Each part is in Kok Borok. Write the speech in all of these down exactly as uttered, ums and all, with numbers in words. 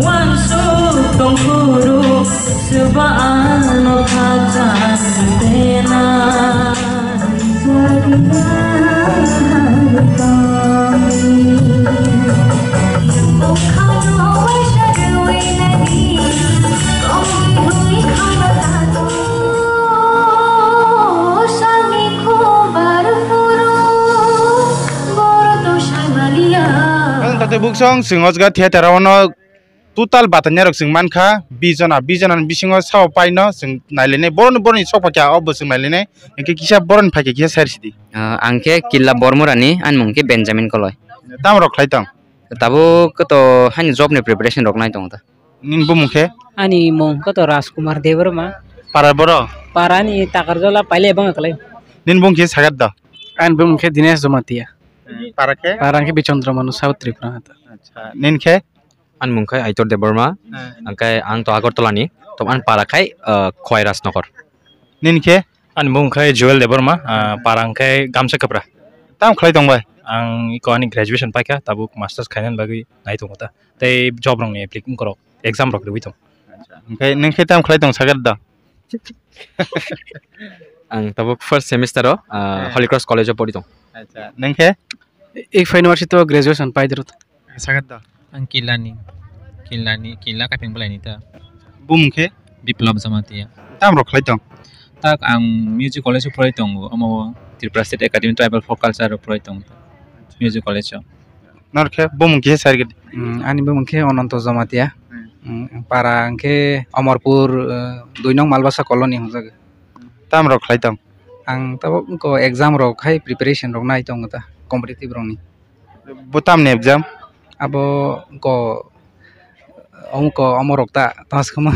Wansuk tongphuru swbano khakchang tena. Ang tate buksong sing osga theater ono total batanya rok chwng mankha bis jona, bis jona ni bisingo sao paino chwng nailainai, boroni boroni sok phakya o bo chwng nailainai, hinkhe kisa boroni phakya kisa sari sidi. Ah, ang khe Killa Bormurani, ani mung khe Benjamin Koloi. Tamo rok khlai tong? Tabuk to hani job ni preparation rok nai tongo ta. Nini bumung khe? Ani mung khe to Rajkumar Debbarma. Para boro? Para ni Takarjala paile bang klai. Nini bumung khe sagat da? Ani bumung khe Dinesh Jamatia. Para khe? Para khe Bichandra Manu South Tripura hata. Acha, nini khe? Ani mung khai Aitor Debbarma, hmm. Angkai ang to Agartala ni, to ani para khai, uh, Khwai Rajnagar. Nini khe? Ani mung khai Joel Debbarma, uh, para ang khai Gamsa Kapra. Tam khlai tong bai? Ang iko ani graduation paikha, tabuk masters khainan bagwi nai tongo ta. Tei job rokni applic-, korok, exam rok riwi tong. Acha. Angkai nini khe tam khlai tong sagar da? Ang tabuk first semester o, ah, hmm. Holy Cross College o pori tong. Acha, nini khe? Ifa University o graduation pai dirot. Sagat da. Ang Kilani. Kilani, Kila kapeng belai ni ta. Bumung khe? Biplab Jamatia. Tam rok khlai tong? Tak ang music college o pori tongo, omo Tripura State Academy Tribal Folk Culture o pori tongo. Music college o. Nor khe bumung khe sari gidi? Hmm, ani bumung khe Ononto Jamatia. Hmm. Hmm, para ang khe Omorpur, eh, dui nong Malbasa colony hwnjak. Tam rok khlai tong? Ang tabuk ko exam rok hai preparation rok nai tongo ta, competitive rok ni. Bo tamni exam? Abo ko, omo ko, omo rok ta, tamo se kama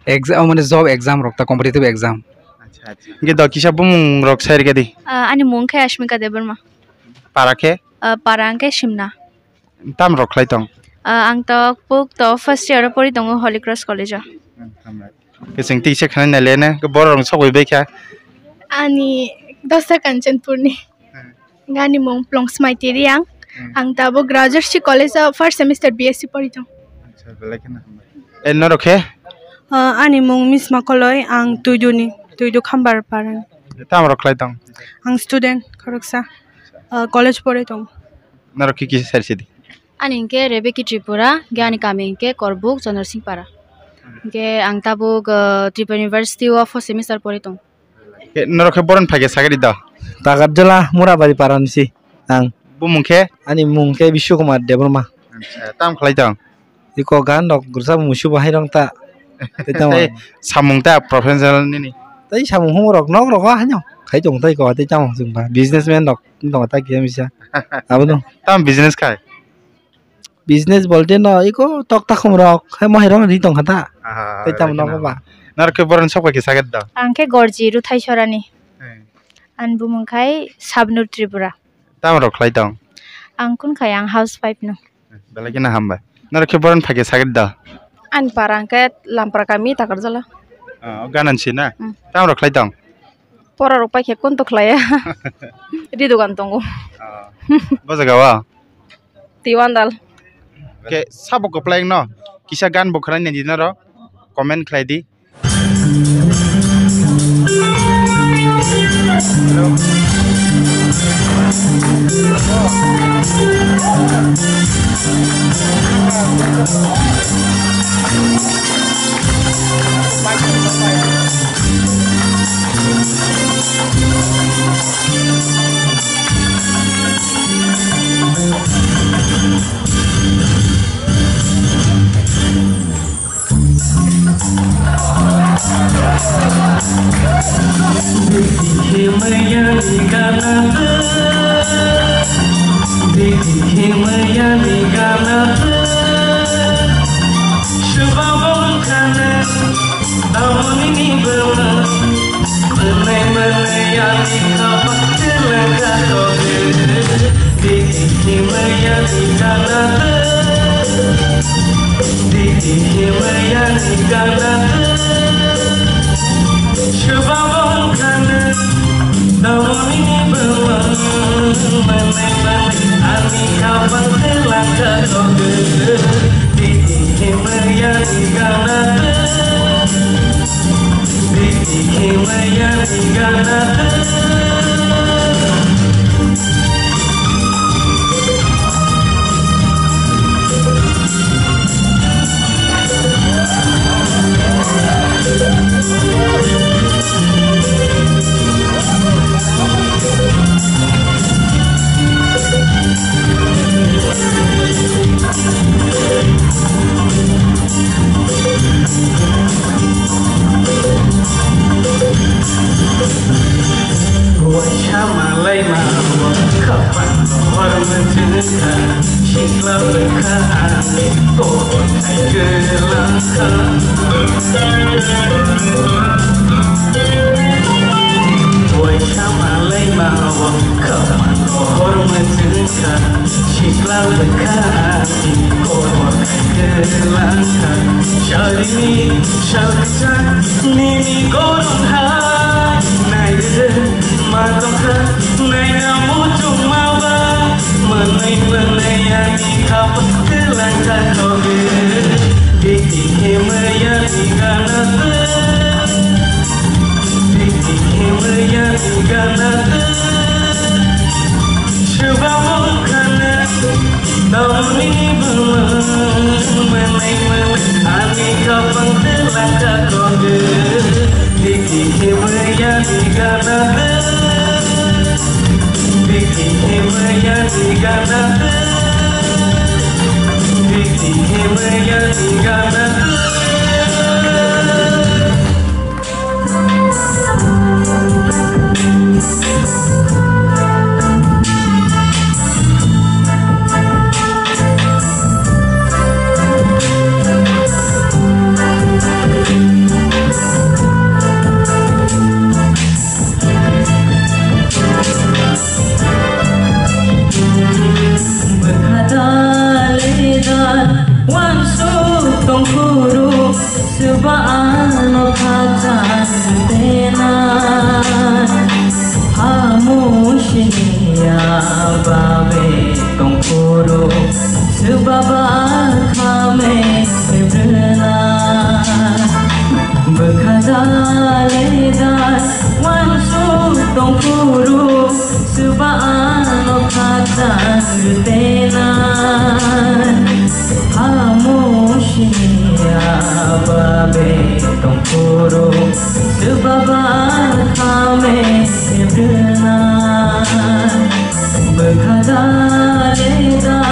exam, mane job exam rok ta, competitive exam. Acha, acha. Hingke do kisa bumung rok sai rikadi. Ah, ani mung khe Ashmika Debbarma. Para khe? Ah, para ang khe Simna. Tam rok khlai tong? Ah, ang to puk to first year o pori tongo Holy Cross College o. Hmm, hambai. Khe chwng tisa khanai nai le na, khe borok rok sok bai bai kha. Ani dosa Kanchanpur ni. Hmm. Ani mung Plongsmai Tiriang. Hmm. Ang tabuk Rajarshi College o first semester B S C pori tong. Acha, belai kheno hambai. E norok khe? Ah, ani mung Misma Koloi, ang Tuiduni, Tuidu Khambar Parani. Tam rok khlai tong? Ang student khoroksa, ah, college pori tong. Norok khe kisa sari sidi? Ani hingke Rebeki Tripura, hingke ani kami hingke Korbuk Chondro Singh Para. Hingke ang tabuk, ah, Tripura University o fourth semester pori tong. Ke norok khe boron phaikhe sagadi do? Takarjala Murabari Para ni si ang. Bumung khe? Ani mung khe Biswakumar Debbarma. Acha, tam khlai tong? Iko gan rok gwrsa musu bahai rong ta. Tei tamo. Tei samung ta professional nini? Tei samung humung rok nok rok o haino khai tong tei ko tei tamo chwng ba businessman rok tong ta kisa misa. Abo no. Tam business khai? Business bolte no iko tok takhum rok hai mohai rok ri tong kha ta. Aha, tei tamo right nogo na. Ba. Naro khe boron sokbai khe saget do? Ang khe Gorji Ruthai Sorani. Hmm. Ani bumung khai Sabnur Tripura. Tamo rok khlai tong? Ang kun khai ang house wife no. Belai kheno hambai. Naro khe boron phaikhe saget do? Ani para hwnkhe Lampra kami Takarjala. Ah, o ganan si na? Hmm. Tamo rok khlai tong? Pora rok paikhe kun to khlaiya. Ri dogan tongo. Ah. Bo jaga o? Tiwandal. Ke sabo kwplai no? Kisa gan bo khwlai nai di naro. Comment khlai di. Bwkha ani kokor khai kwlangkha. Waisa malai mao khama kohor mwchwngkha. Sikla bwkha ani kokor khai kwlangkha. Sarini salsa nini goron hai. Nairwgwi ma tongkha, naina muchungma ba. Mwnwi mwnwi ani khapang kwlangkha khogwi. Bikti khe maya ni gana twi. Bikti khe maya ni gana twi. Swbabo khana tamni bumung. Mwnwi mwnwi ani khapang kwlangkha khogwi. Bikti khe maya ni gana twi. Bikti khe maya ni gana twi. Bikti khe maya ni gana twi. Bwkha dal dal uansuk tongphuru, swba ano khajang rwtena. Hamu siniya babe tongphuru, swba ba khame rwna. Bwkha dal dal uansuk tongphuru, swba ano khajang rwtena. Hamu siniya babe tongphuru, swba ba khame rwna. Bwkha dal dal.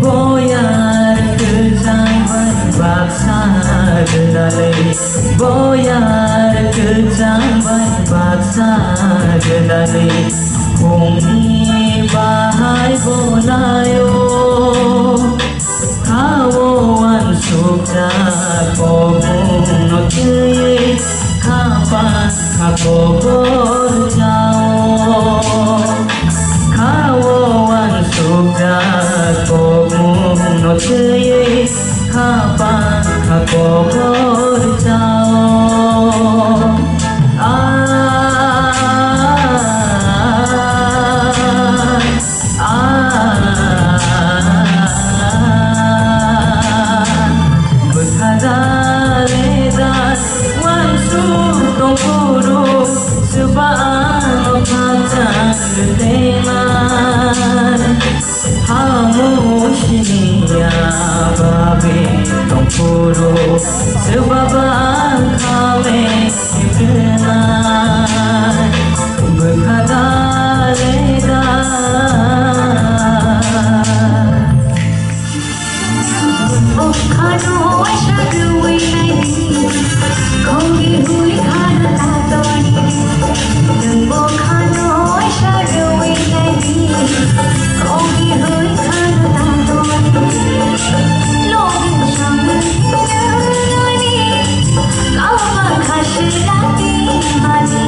Boyar kwchang bai baksa gwnalwi, boyar kwchang bai baksa gwnalwi, khumni bahai bolayo. Khao uansukjak kokmungno twiwi khapang kha kokor chao. Khao uansukjak kokmungno twiwi khapang kha kokor chao. Ah, ah, ah. Bwkha dal dal uansuk tongphuru, swba ano khajang rwtena. Hamu siniya babe tongphuru, swba ba khame rwna. Bwkha dal dal. O khano waisa rwui naidi, khogwi hui khano tatoni. Nwngbo khano waisa rwui naidi, khogwi hui khano tatoni. Login samung nani, kawa khasi lati mani.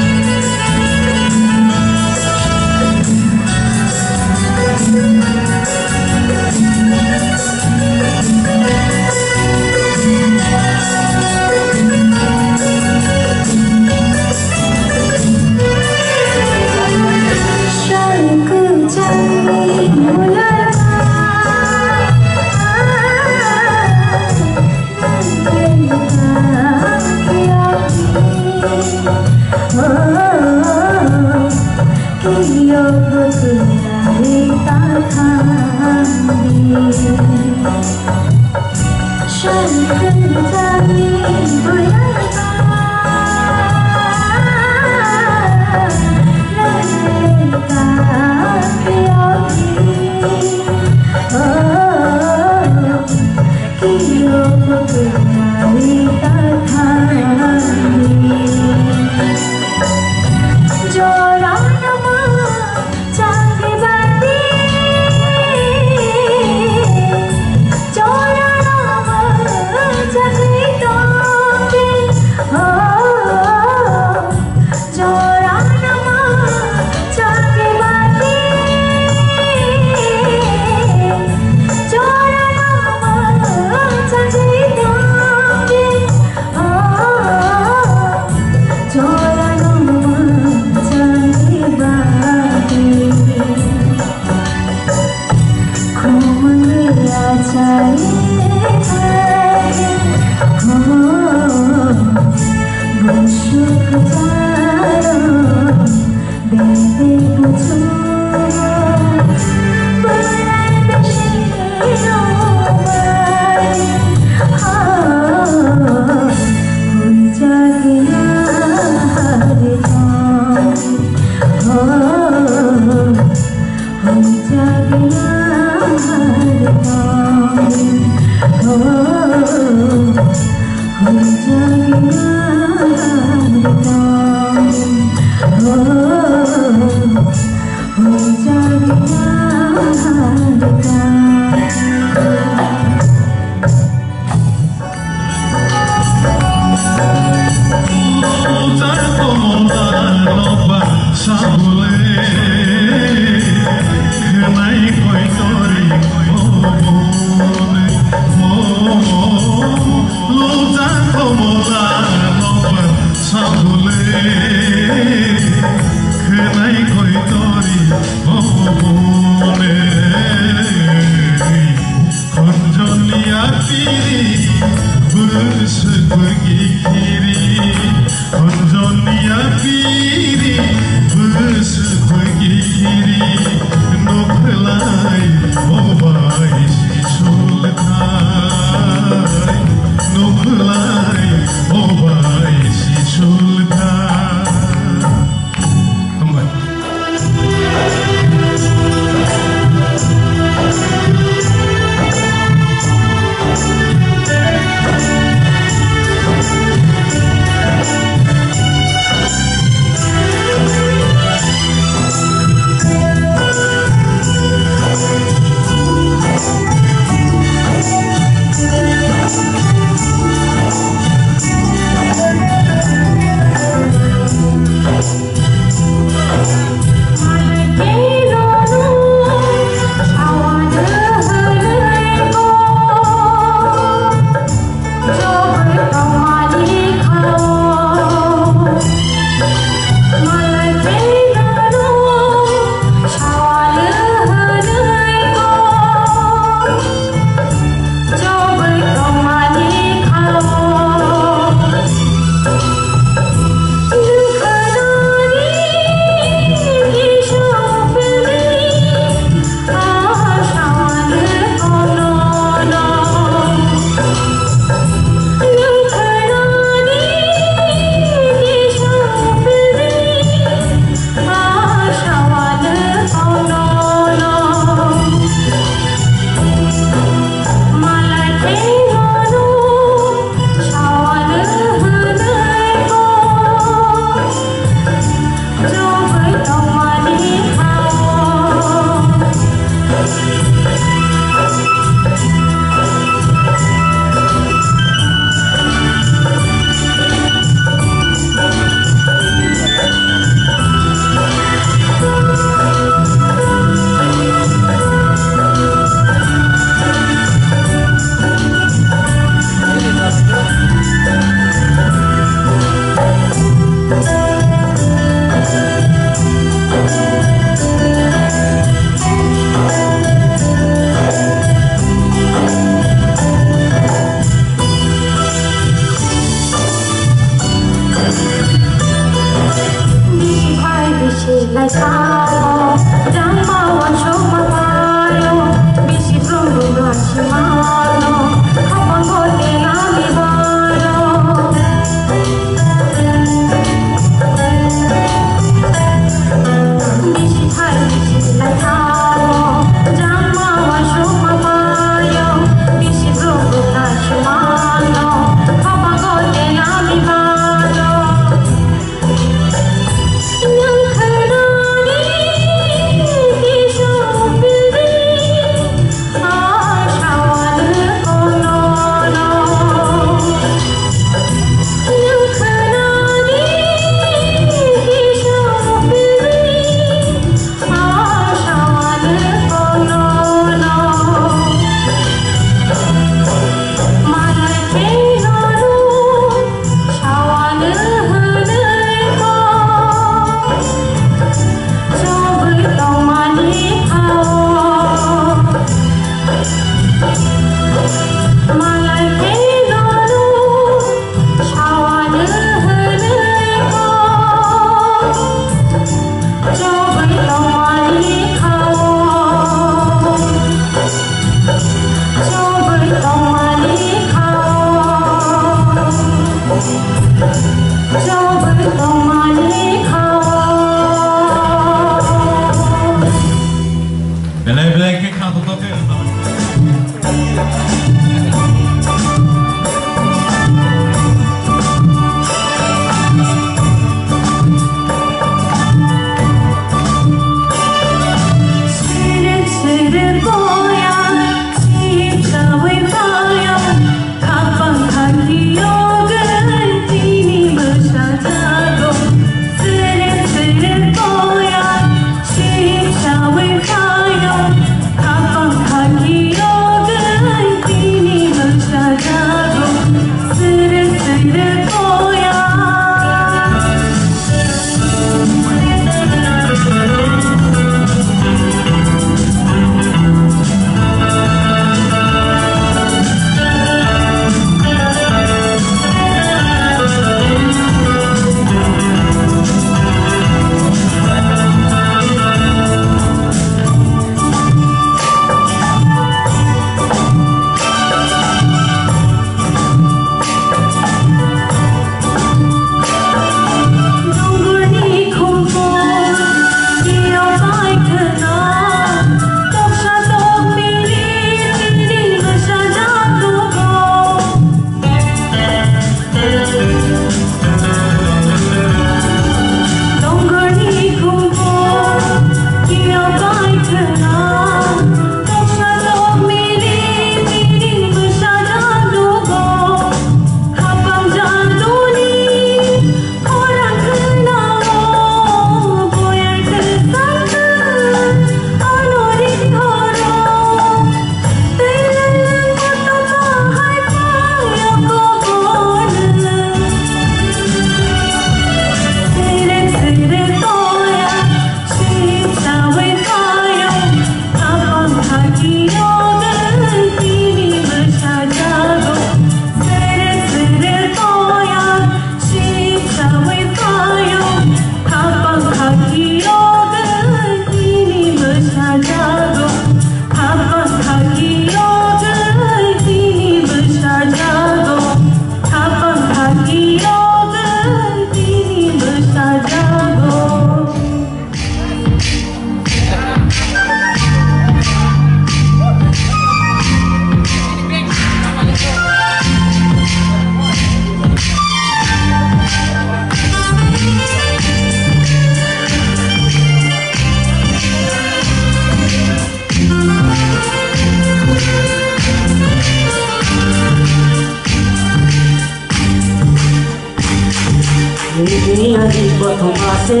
Nini ani kothoma se,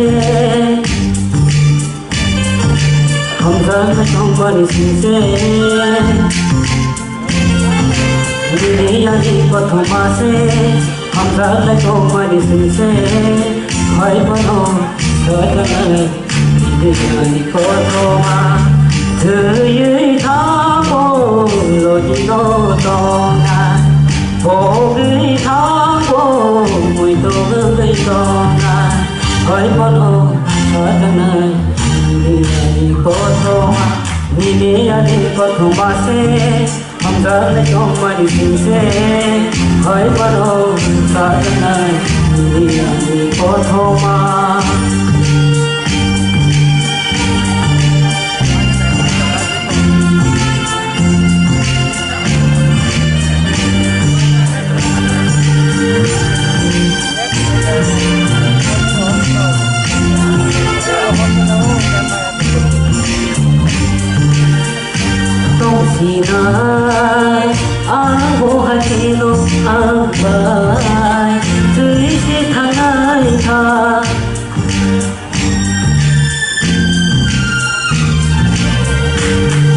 hamjaknai tongmani singse. Nini ani kothoma se, hamjaknai tongmani singse. Hai bono sajaknai, nini ani kothoma. Thwiwi thango, logino tongna. Pogwi thango, muitu wngwi tongna. Hai bono sajaknai, nini ani kothoma, nini ani kothoma se, hamjaknai tongmani singse. Hai bono sajaknai, nini ani kothoma. Tongsinai ang bo hakhe no ang bai twi se thangnai kha.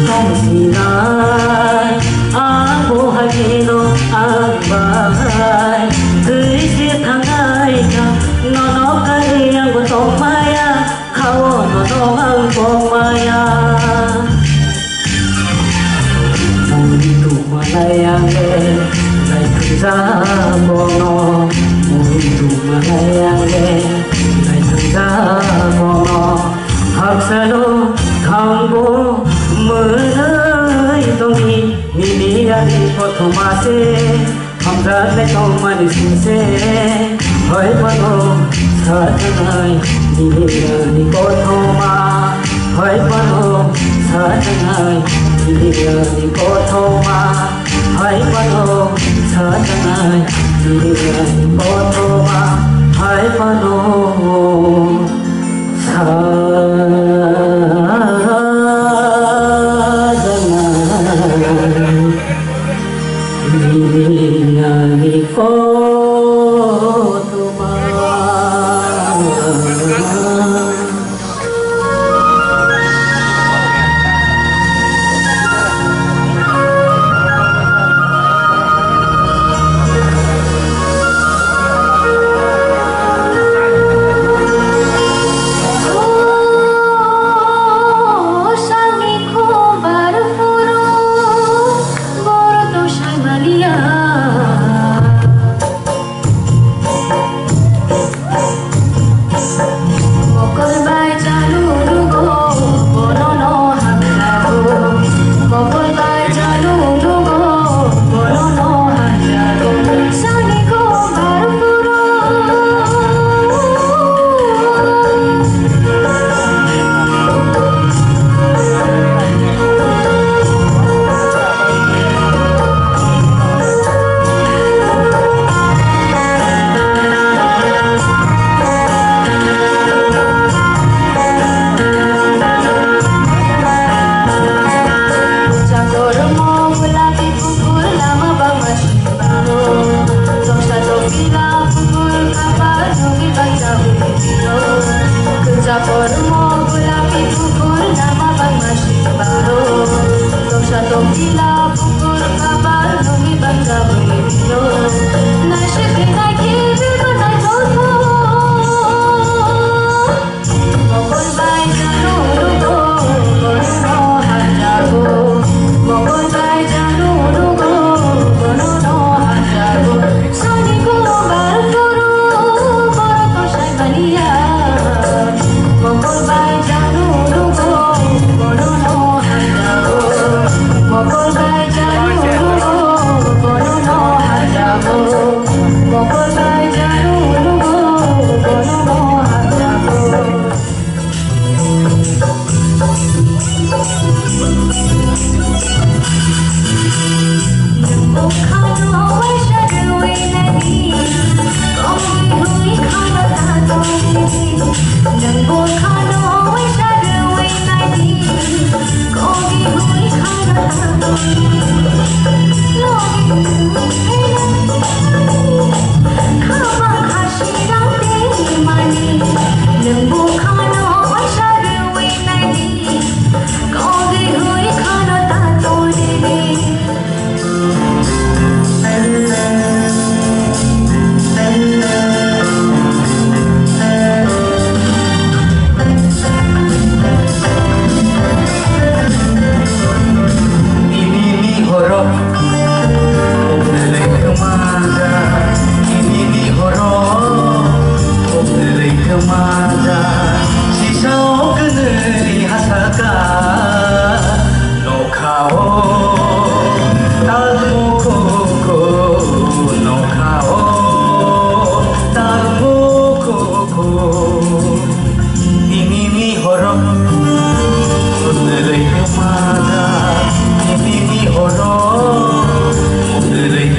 Tongsinai ang bo hakhe no ang bai twi se thangnai kha. Nono karwi ang bo tongmaya, khao nono ang tongmaya. Muri tongmanai ang le, lai thangjago no. Muri tongmanai ang le, lai thangjago no. Haksano thango mwnwi tongni, nini ani kothoma se, hamjaknai tongmani singse. Hai bono sajaknai, nini ani kothoma. Hai bono sajaknai, nini ani kothoma. Hai bono sajaknai, nini ani kothoma. Hai bono sajaknai, nini ani kothoma.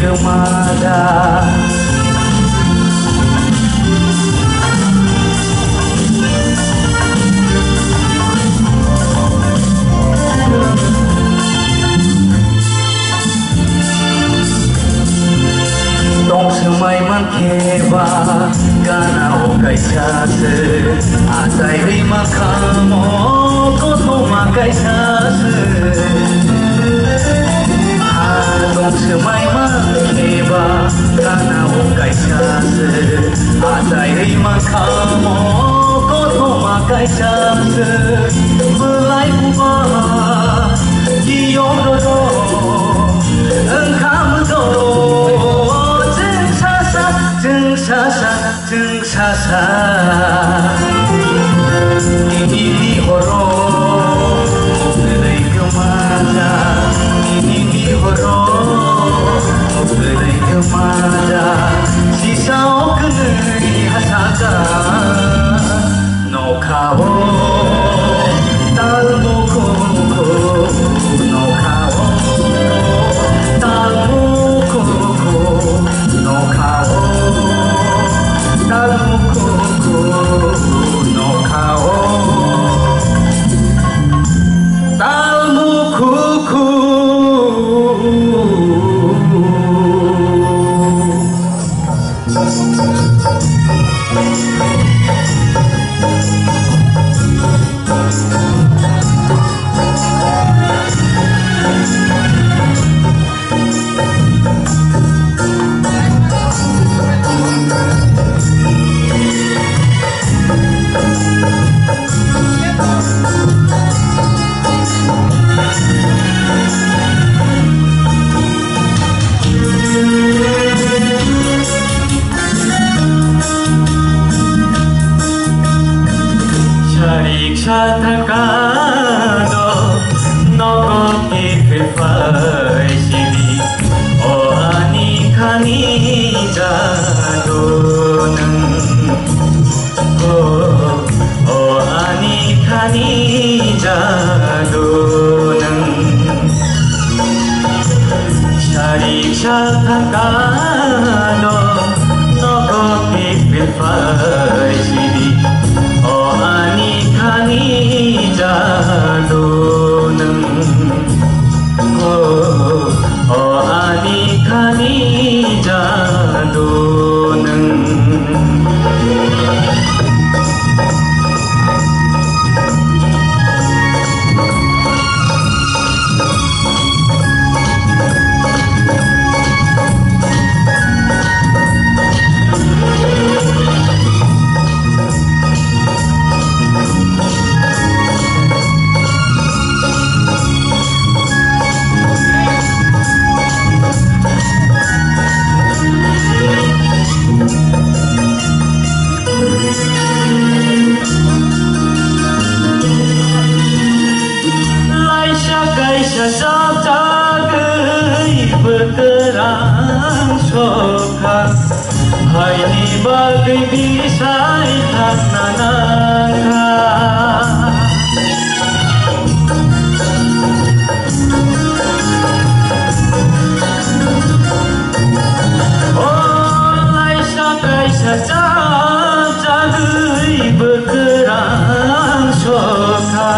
Kwmajak. Tong swmai mankhe ba gana o kaisa se, achai rwi mankha mo kothoma kaisa se. Ha tong swmai mankhe ba gana o kaisa se, achai rwi mankha mo kothoma kaisa se. Bwlai buba kiyok dodo, wngkha mdo, chwng sasa, chwng sasa, chwng sasa. Nini horo, bwlai kwmajak, nini horo, bwlai kwmajak, sisa o kwnwi hasajak. Nokha o tal mukhukhu, nokha o tal mukhukhu, nokha o tal mukhukhu, nokha o tal mukhukhu. Sarik sathaka do nogo kifir pai sidi, o ani khani jadu nung. O, o ani khani jadu nung. Sarik sathaka do nogo kifir pai sidi. O ani khani jadu nung. O, o ani khani jadu nung. Laisa kaisa chapchagwi bwkrang sokha, haini bagwi bisai thangna nangkha. O laisa kaisa chapchagwi bwkrang sokha,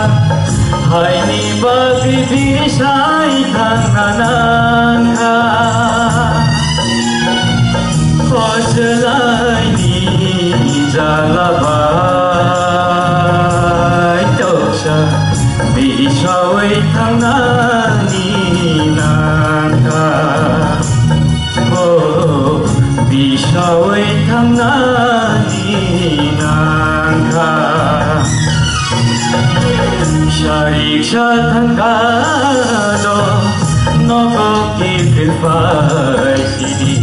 haini bagwi bisai thangna nangkha. O chwlaini jala bai toksa bisaui thangnani nangkha. O bisaui thangnani nangkha. Sarik sathangka do nogo kifir pai sidi,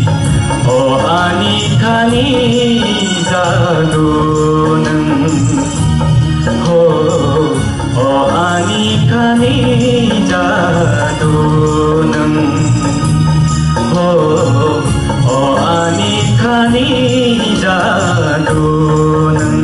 o ani khani jadu nung. O, o ani khani jadu nung. O, o ani khani jadu nung.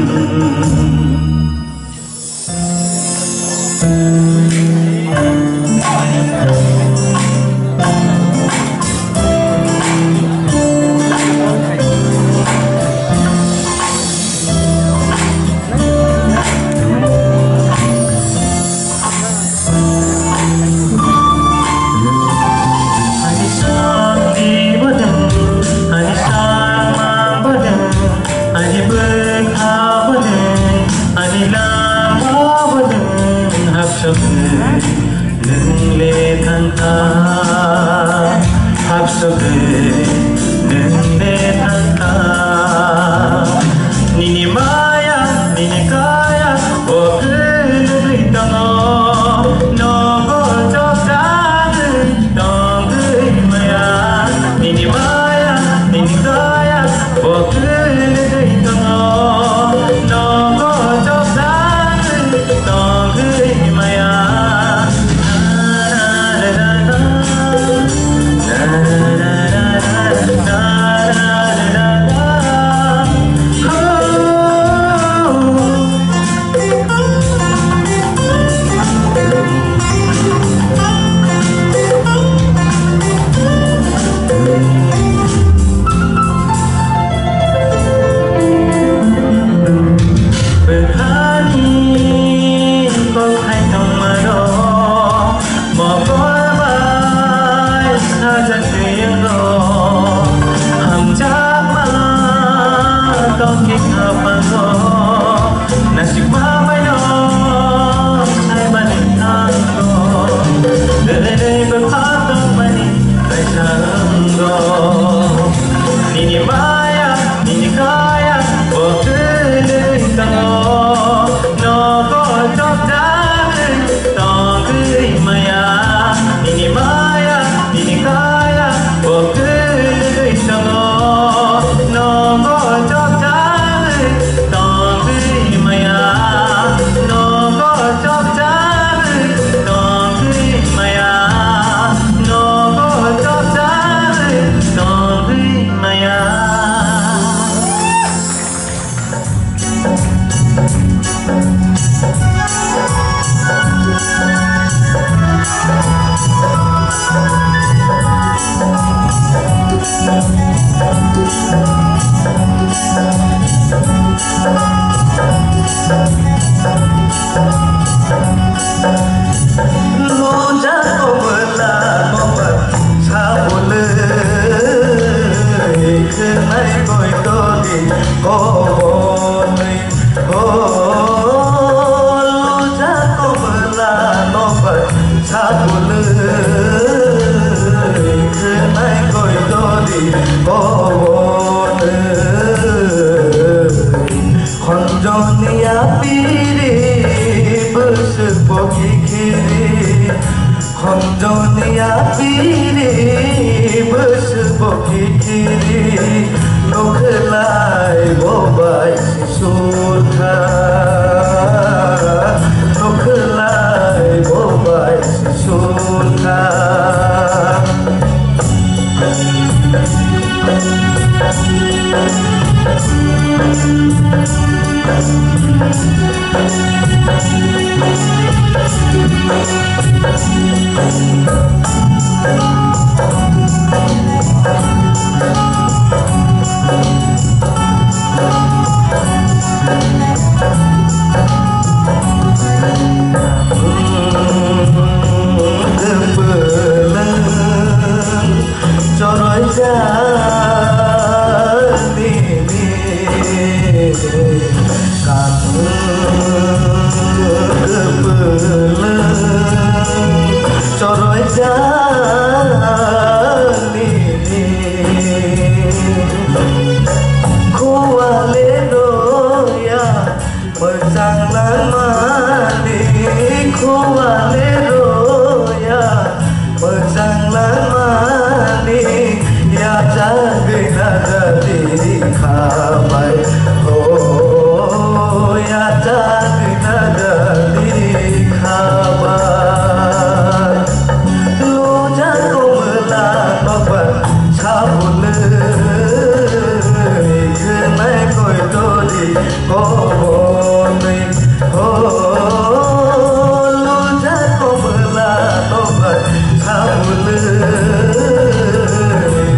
Khonjoni apiri bwswk bo khikhiri, khonjoni apiri bwswk bo khikhiri, nukhlai bo bai sukha, nukhlai bo bai sukha. Choroi jani khua le roya, mwchang langmani khua le roya, mwchang langmani yachagwi najadi khabai, o yachagwi najadi khabai. Loja komla nobar sabunwi khwnai koitori kobonwi. O loja komla nobar sabunwi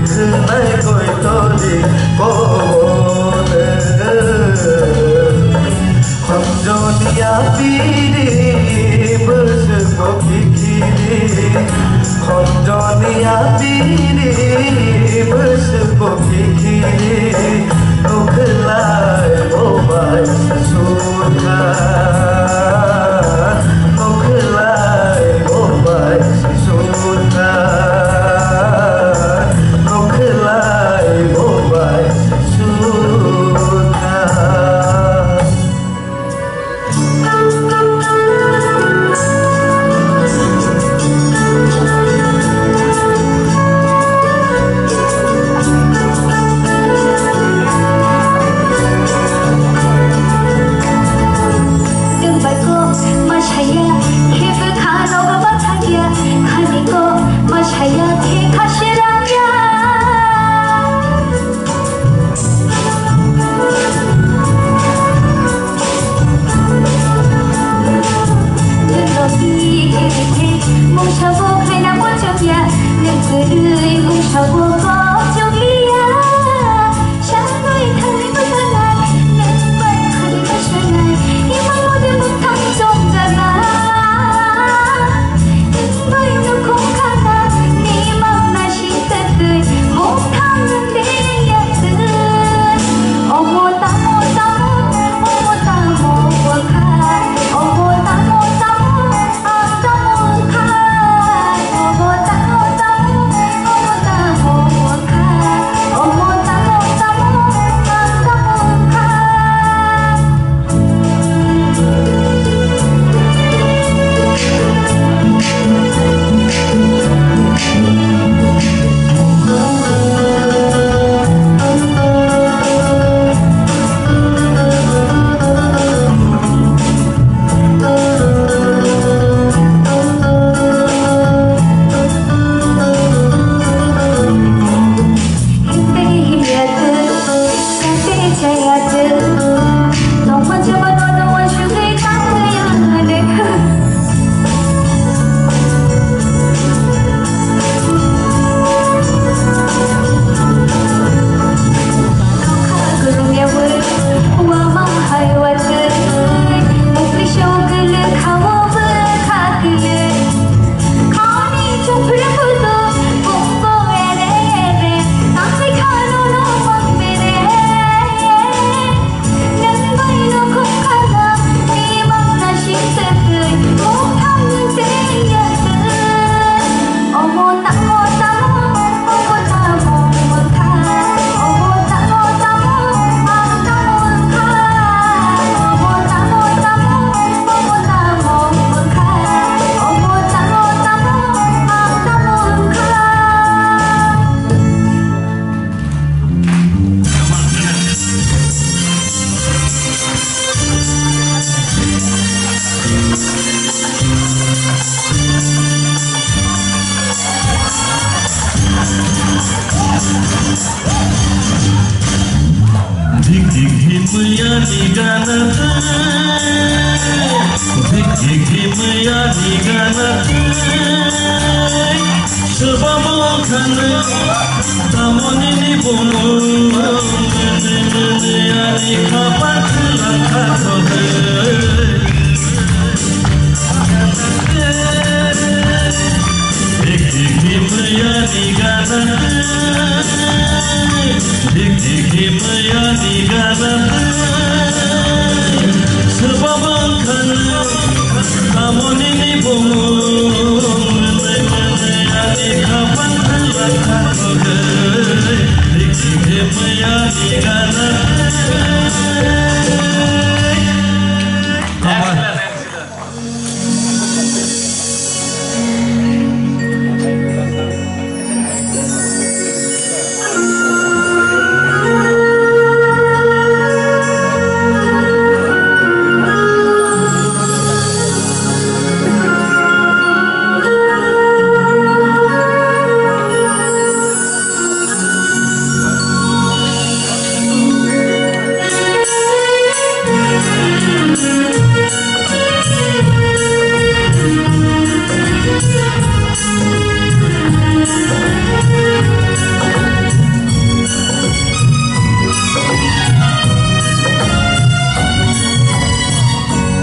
khwnai koitori kobonwi. Khonjoni apiri bwswk bo khikhiri, khonjoni apiri bwswk bo khikhiri, nukhlai bo bai sukha, nukhlai bo bai sukha, nukhlai bo bai sukha. Miyani gana tei, dik dik di miyani gana tei, sebabo khana, tamoni ni bomo, miyani khapang khela kha tho de. Dik dik di miyani gana, dik dik di miyani gana. Sebabo khana, tamoni ni bomo, miyani khapang khela kha tho de. Dik dik di miyani gana.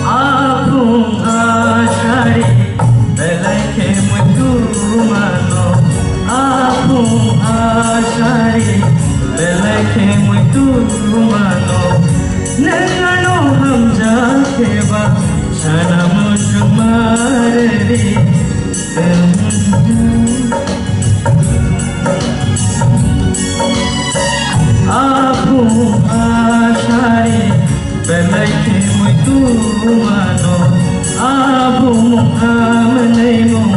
Aphung asari belai khe muitu mano. Aphung asari belai khe muitu mano. Nwng ano hamjak khe ba sana muchung mareri. Aphung asari belai khe muitu mano. Aphung amwnwi mung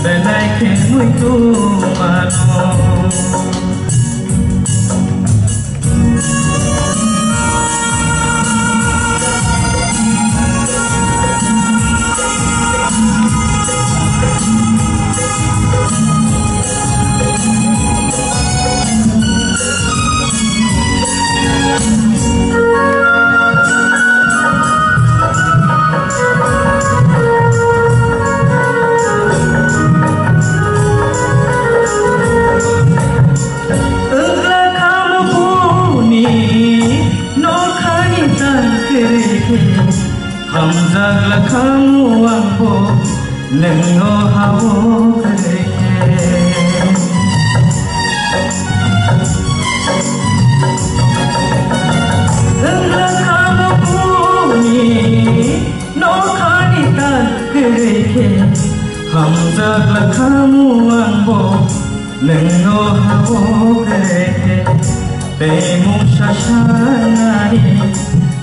belai khe muitu mano. Wngla khamu buni nokhani tal kwrwi khe, hamjak la khamu angbo nwngno habo kwrwi khe. Wngla khamu buni nokhani tal kwrwi khe, hamjak la khamu angbo nwngno habo kwrwi khe. Tei mungsa sanani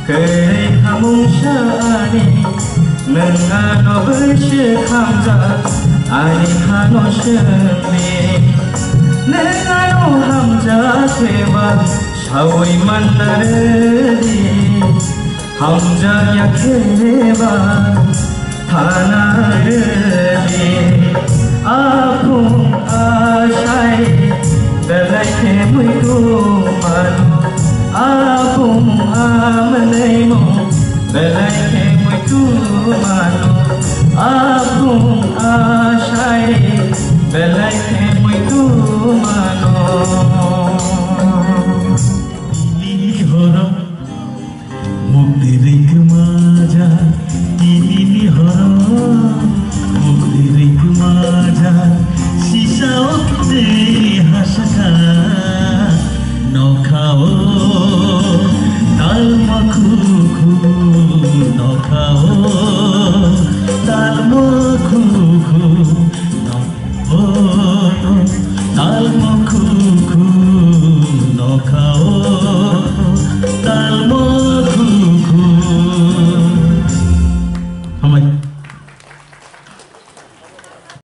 kwrwi kha mungsa ani, nwng ano bwswk hamjak ani khano swngdi. Nwng ano hamjak khe ba saui manna rwdi. Hamjakya khe ba thana rwdi. Aphung asari belai khe muitu mano. Aphung amwnwi mung belai khe muitu mano. Aphung asari belai khe muitu mano.